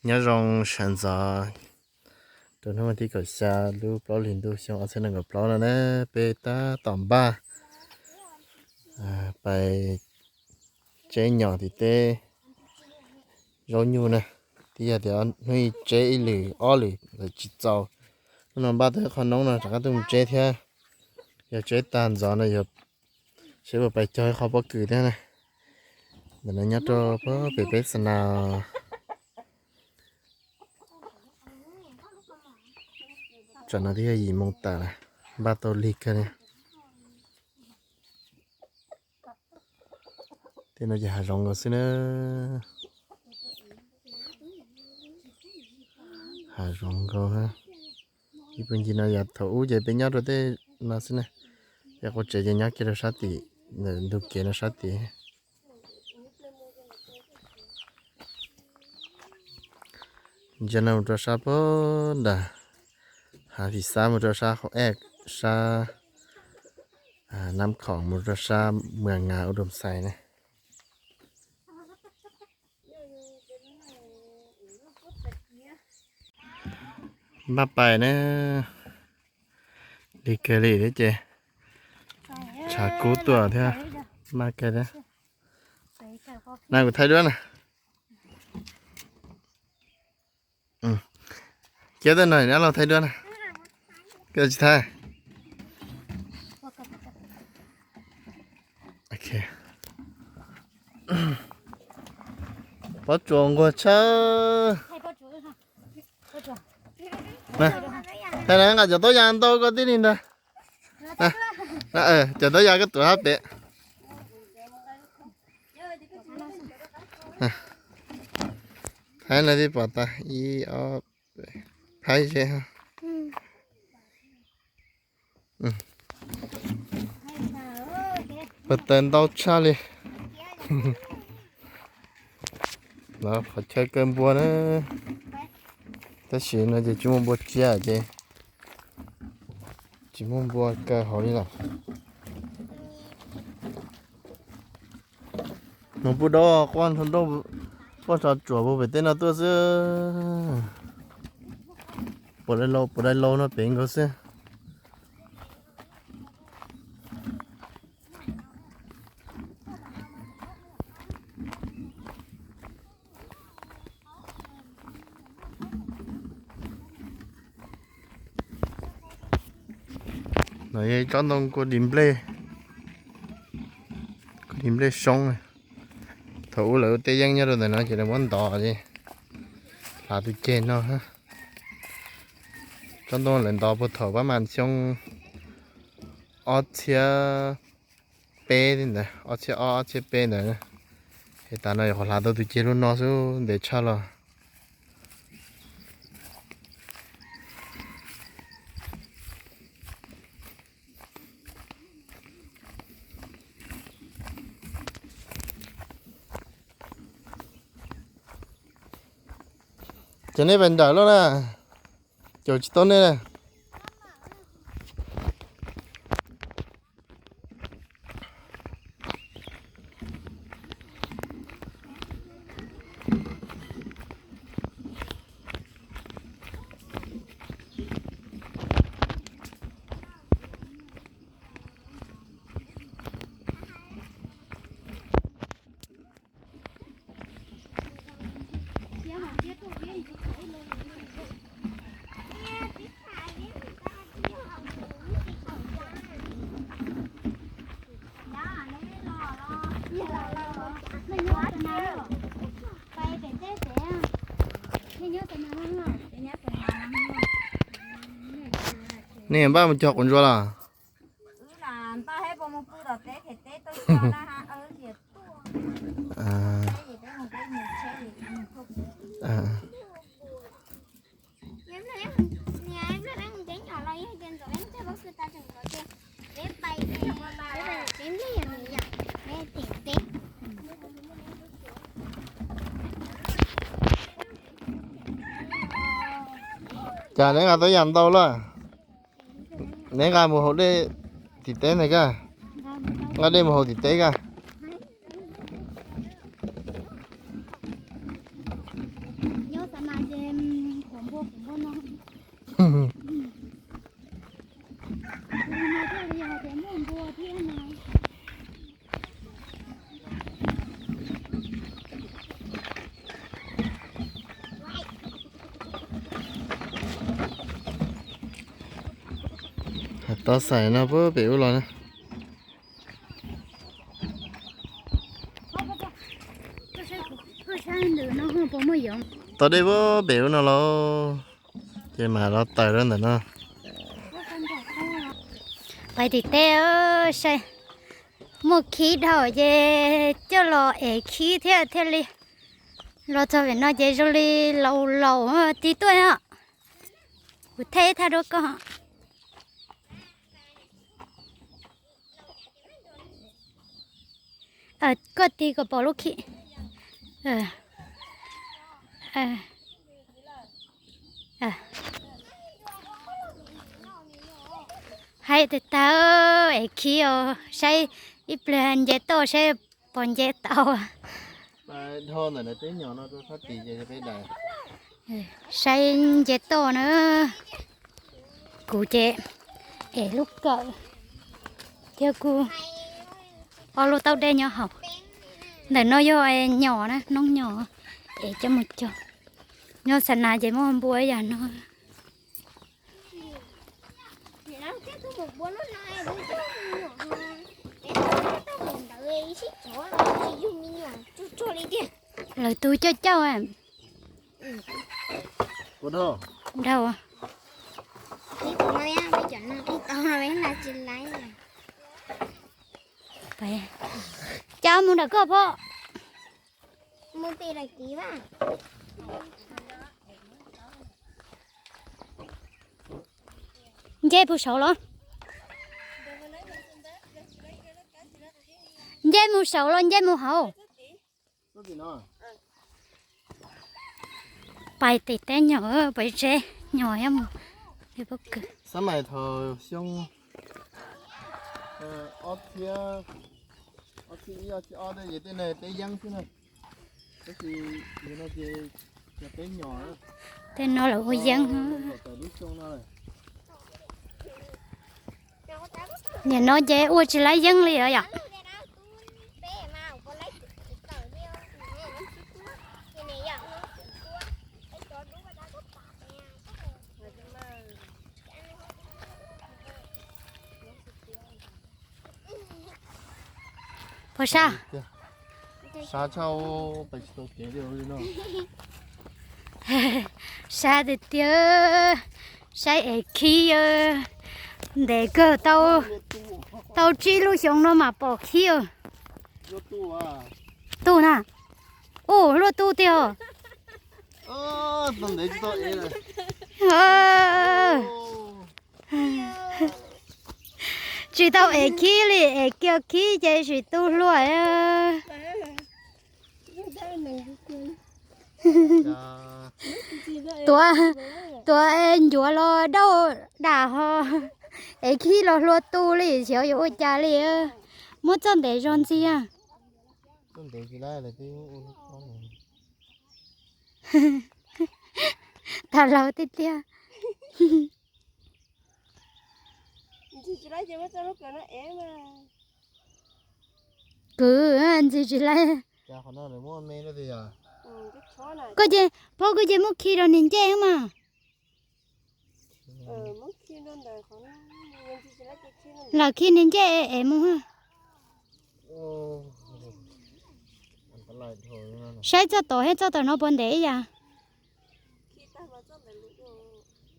Nyob zoo sawv ntxov rau hnub tim kaum xya lub plaub hlis ntuj xyoo ob txhiab nees nkaum plaub no na, peb tab tom npaj pais tseb nyom tim teb zaub nyuj na. Twb yog tias hnub ib tseb ib lwm ob lwm lawm tsis txaus. Hnub no npaj tau qhov noob no rov qab tuaj mus tseb thiab. Yog tseb tag ntxov no yog seb puas pais cog ib qho pob kws thiab na. Ntawm no nyob rau pem peb xa nas. Tsam no twb yog yim moos tawm lawm, npaj tau lig kawg li. Tej no ces hav zoov nkaus xwb na. Hav zoov nkaus. Ib puag ncig no yog thaum ub ces peb nyob rau tej no xwb na. Peb qub tsev ces nyob kiag rau sab tim, ntug kev no sab tim. Ntsia no mus rau sab puag nram hav Fim Xab, mus rau sab Qhov Ej, sab Nab Khoom, mus rau sab Mwas Ngas, Ub Doos Xais na. Npaj pais na, lig kawg li thiab ces tshav kub tuaj thiab, npaj kawg thiab. Na kuv thaij duab na. Cia tej no neb los thaij duab na. Koj tsis thaij. Pob tsuas nquag tshawb. Thaij na, nqa cov taub ya ntau koj tib li ntag. Cov taub ya koj tuav hab pem. Thaib no tib pom tas ib ob, thaib ze. Pas taws ntau tshaj li. Qhov chaw kaw npua na, tab sis no ces tsis muaj npua tsiab ces tsis muaj npua kaw hauv li lawm. Mus pub dab quaj nrho tsuam puag pem tej no tuaj xwb. Puas dai lau, puas dai lau no pem nkaus xwb. No yog tsob ntoo kua dis nplej, kua dis nplej soob. Thaum ub lawv ua teb yeeb nyob rau ntawm no ces lawv muab ntov ces hlav tus ceg no. Tsob ntoo lawv ntov puag thaum pab mas xyoo ob txhiab peb ntawd, ob txhiab ob, ob txhiab peb ntawd. Es tas no yuav qhov hlav tau tus ceg lub no xwb ntev tshaj los. Ces nej pais nrawm lawm na, caum tsis tau nej na. Nej npaj mus cog quav ntsuab los? Cas neb nqa tau yam ntau lawm? Neb nqa mus haus dej tim teb ntag kag. Nqa dej mus haus tim teb kag. Tau xaim no puag pem ub los na. Tau dej puag pem ub no los, ces mam los tawm rau ntawm no. Pais tim teb saib, muaj khib dhau ces coj los ev khib thiab thiaj li. Los txog pem no ces zoo li laus laus tig tuaj os. Kuv theb thaj duab koj. Koj tig kom pom lub khib. Hais tias tag es khib os, saib ib pliag nce toj saib pom nce tau. Saib nce toj na. Kuv ces es lub kawm thiab kuj ob lub taub dej nyob hauv. Ntawm no yog nyom na, noob nyom es coj mus cog. Nyob xa nas ces muaj npua ib yam no. Lawv tus coj cauj. Dhau. Cas mus nram koj pom. Nce puag saud los? Nce mus saud los nce mus hauv? Pais tim teb nyom, pais tsev nyom thiab mus. Xab mais thaum xyoo ob txhiab, ob txhiab ib ob txhiab ob ces tej no peb yeeb xwb na. Tab sis yog no ces cov peb nyom. Tej no lawv ua yeeb. Nim no ces ua tsis laib yeeb li os yom. Pom sab? Sab tshaj, pais tsis tau kev li no. Sab tiag tiag, saib es khib, ntev kawg, tau tsib lub xyoo no mas pom khib. Tu na, ua luaj tu tiag. Tsis tau ev khib li, ev kiag khib ces sim tu hlua. Tuav, tuav ncuav los dauj dam ho, ev khib los hlua tu li, xyov yuav ua cas li. Muab txoj ntev zog ntxiag. Tag laug tiag tiag. Kwv ntxim tsis laib. Koj ces, pog koj ces muab khi rau nws ncej mas. Lam khi nws ncej es mus. Saib txoj tom thiab txoj tom no puas ntev ib yam.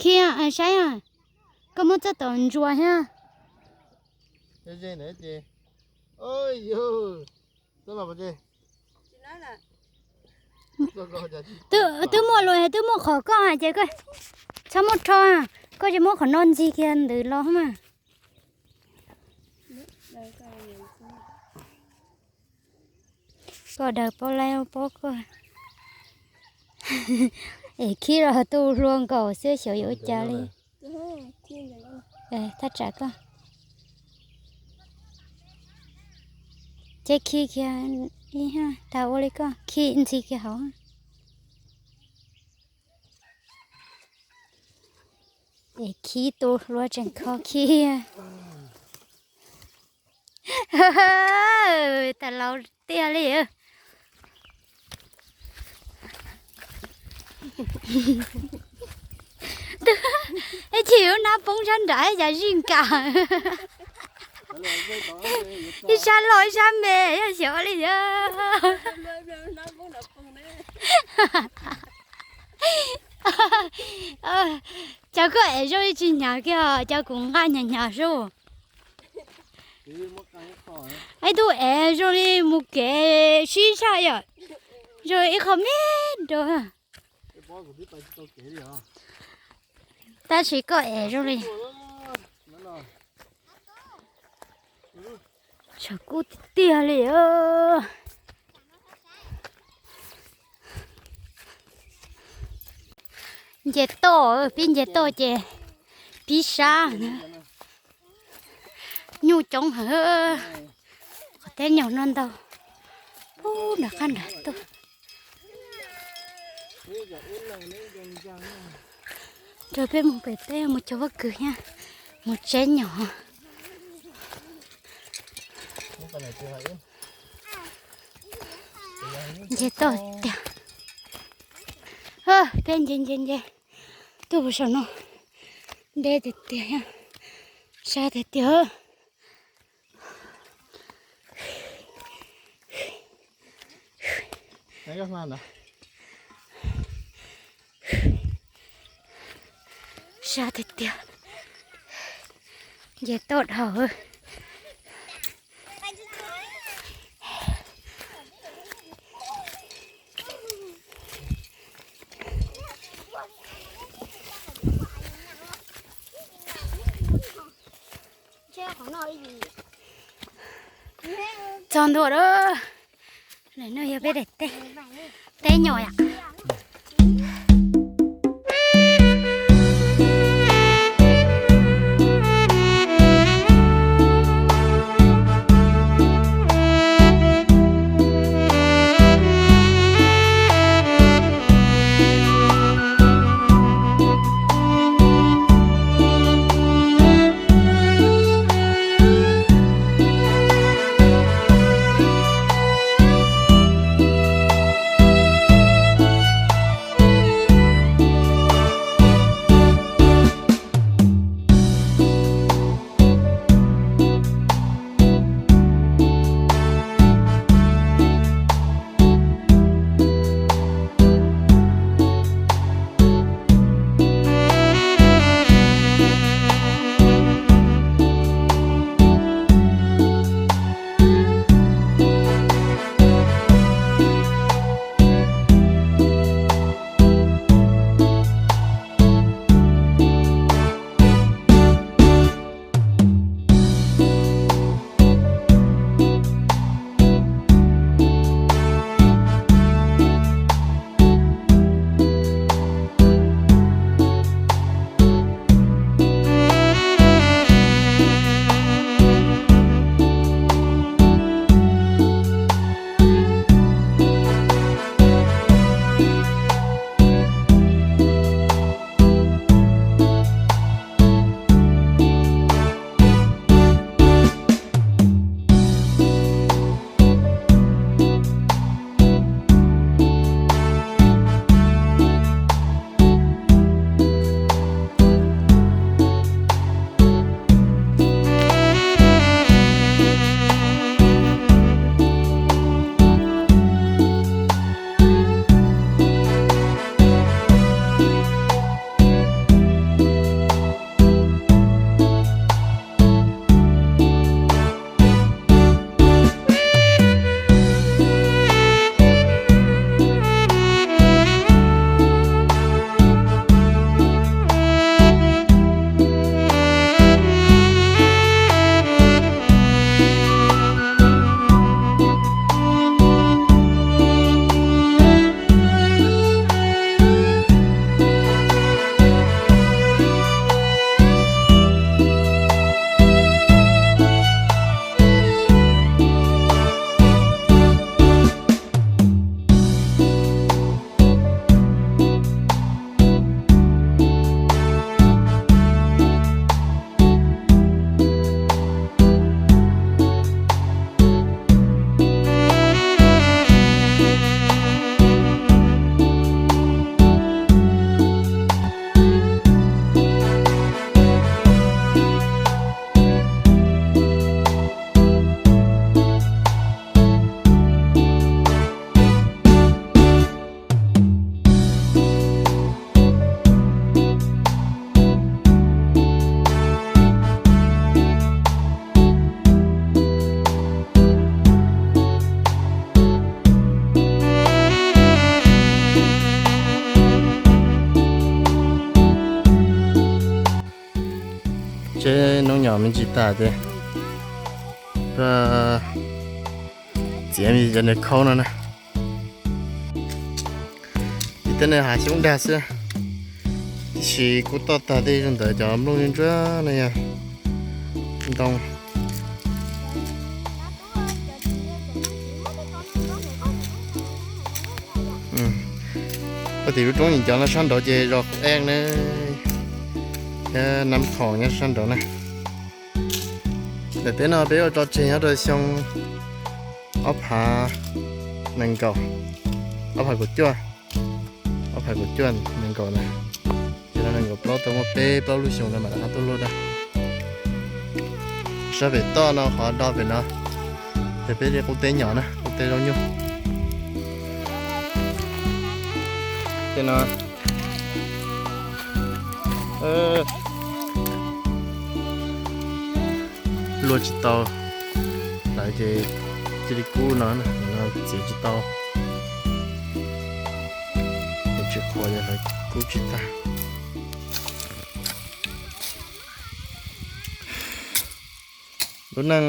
Khi saib, koj muab txoj tom ntsuas thiab. Twb muaj lus twb muaj qhov koj hais ces koj txhob muab rho, koj tsis muab qhov no ntxig kiag ntawd los mas. Koj daws pob laib pob koj. Es khib los tu hlua nkaus xwb xyov yuav ua cas li. Thaj tsam koj. Ces khi kiag, tag ua li koj khi ntxig kiag hauv. Es khib tu hluas tseem kho khib. Tas laus tiag li. Ib chim lub hnab poob sab nraud cas zij nkas. Ib sab loj ib sab me, yog xyov li. Cov koj ev zoo li tsis hnyav kiag, cov kuv nqa hnyav hnyav xwb. Ib tug ev zoo li mus kev sib sab yom, zoo li ib qho me nrog. Tab sis koj ev zoo li tshav kub tiag tiag li. Nce toj, pib nce toj ces pib sab. Nyuj coob heev, qhov teb nyuag no ntau. Ub, nram qab nram tuaj. Nrog peb mus pem teb mus cog pob kws thiab mus tseb nyom. Nce toj tiag. Peb nce nce nce tuaj puas saum no, deb tiag tiag, sab tiag tiag. Sab tiag tiag, nce toj dhau. Txog ntua lawm. Lawm no yog peb daim teb, teb nyom yom. Me ntsis tas ces txiav me cov niag khaub no na. Vim tej no hav xyoob dag xwb, tiam sis kuj toj tag tej zoo ntawd cov nplooj ntsuab no yog ntoo. Koj tim lub roob ncov no sab nraud ces zos Qhuv Eej na, thiab Nab Khoom nyob sab nraud na. Daim teb no peb ua tso tseg nyob rau xyoo ob phav nees nkaum, ob phav kaum cuaj, ob phav kaum cuaj nees nkaum na. Ces no nees nkaum plaub tau muaj peb plaub lub xyoo no mam rov qab tuaj luaj na. Sab pem toj no qhov do pem no ces peb li qub teb nyom na, qub teb zaub nyuj. Tej no luaj tsis tau, lawv ces cia li kub no, txiav tsis tau, tsis qhuav ces lawv kub tsis tag. Lub neej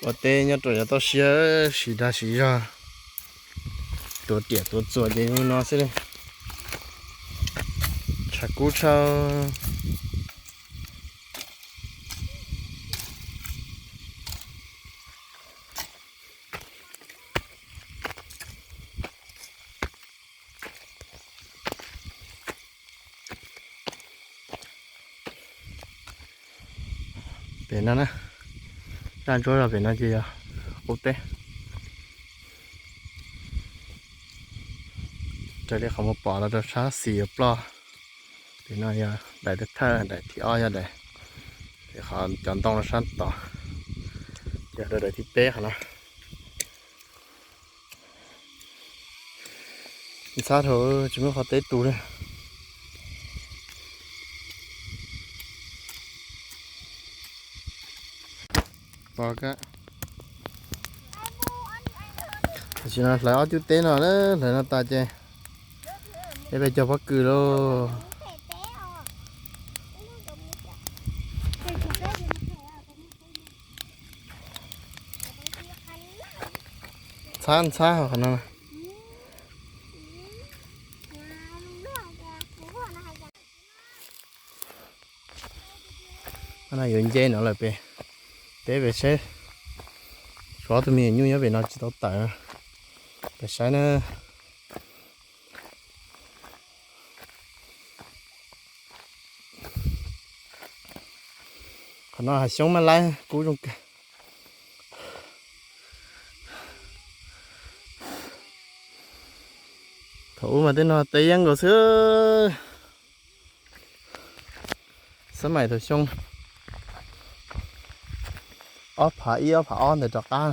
ua teb nyob rau yav toj siab, siv dag siv zog, tuav riam tuav txuas ces no xwb li. Tshav kub tshaj. Pem no na, zaj ntsuab zog pem no ces yog qub teb. Raws li qhov mus pom los rau sab xis yuav ploj. Pem no yog daim thawj, daim thib ob yog daim, qhov cov ntoo no sab tod, yog rau daim thib peb qhov no. Ntxhab dhau tsis muaj qhov teb tu li. Pom kab. Tam sim no hlawv ob cub teb no, hlawv no tas ces peb pais cog pob kws lauj. Ntxhab ntxhab qhov no. No yuav nce no lawm pem teb pem saib, tshuav ob tug me nyuam nyuj nyob pem no tsis tau tawm, pem saib na. Qhov no hav xyoob maj laib kub zoo kawg. Thaum ub mas tej no teb yeeb nkaus xwb. Xab maim thaum xyoo ob phav ib ob phav ob ntawd rov qab,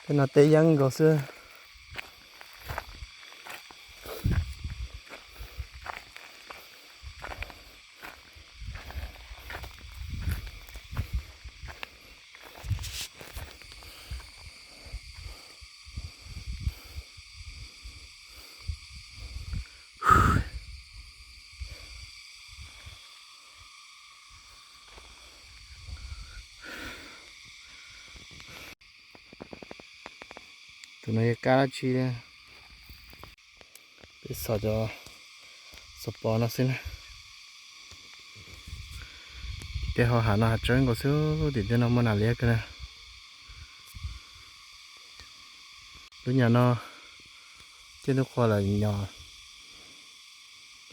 tej no teb yeeb nkaus xwb. Tus no yog kab dab tsi? Peb xov cov xov pos no xwb na. Tej hauv hav no hav tsawb nkaus xwb, tim tej no muaj nas liab kawg na. Lub nyom no tej tub qhua lawm nyom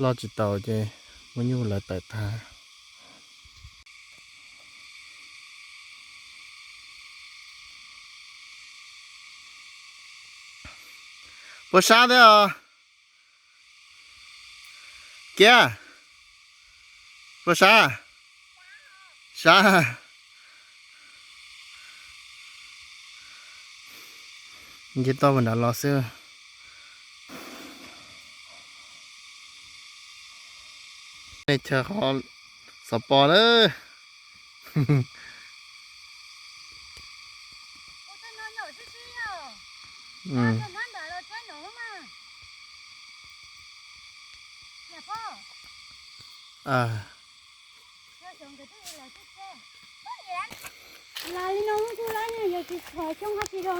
loj tsis taus ces muab nyuj lawv tawm tag. Puas sab thiab os? Kiab, puas sab? Sab. Nce toj puag nrad los xwb. Nej chaw qhov xov pos lawm. Los li no kuj lawm, yog tsis txhos xyoob qab tsis zoo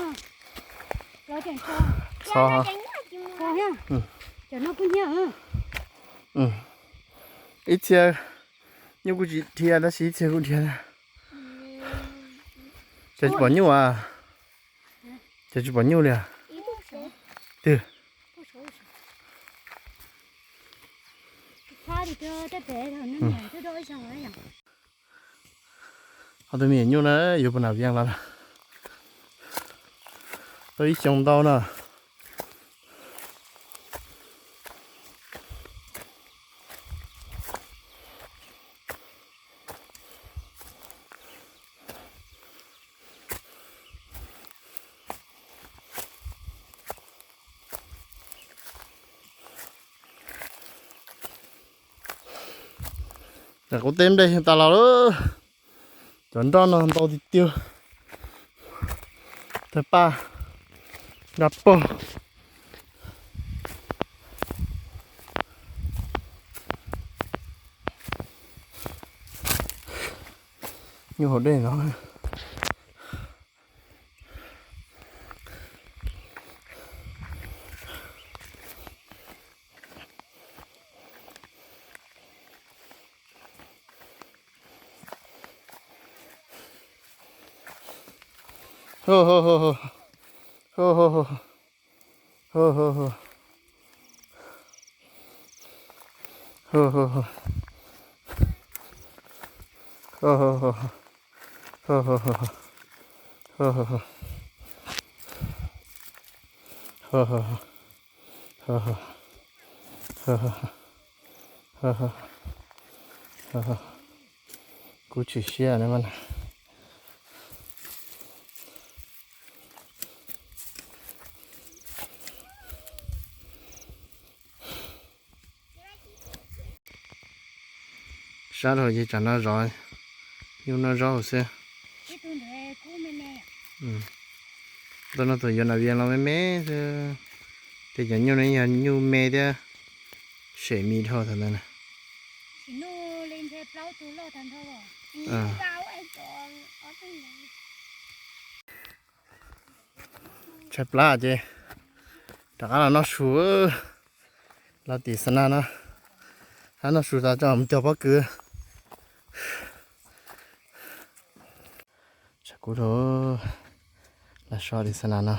los tseem txhos. Txhos, cov no kuj hnyiab. Ib txhia nyuj kuj tsis dhia tab sis ib txhia kuj dhia. Cov tsis pom nyuj a? Cov tsis pom nyuj li a? Twg? Ho tus me nyuam nyuj na yuav puas nram Vias los na. Tau ib xyoo ntau na. Kuv teb nplej tas los lawm. Cov nroj no ntau tiag tiag. Tawg paj, nroj pog. Nyuj hauv dej no. Kuv chim siab na. Sab dhau ces tsam no zov nyuj noj zaub hauv xwb. Tau no tus yuav nas vias los me me xwb. Tej cov nyuj no yog nyuj me thiab, sem mis dhau thaum ntawd na. Tshaib plab ces rov qab los noj su. Los tim xa nas no, hab noj su tas tso mus cog pob kws. Tshav kub dhau, los so tim xa nas no,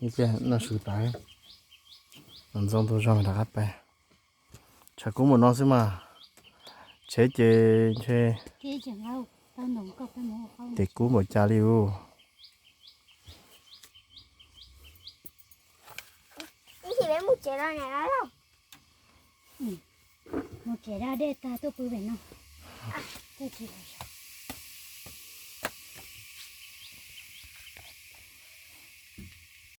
ib pliag noj su tas, ntxoo tus zog rov qab pais. Tshav kub mus no xwb mas, tsheb ces ntshe tes kub npaum cas li us. Mus tsev da dej tag tuaj pw pem no.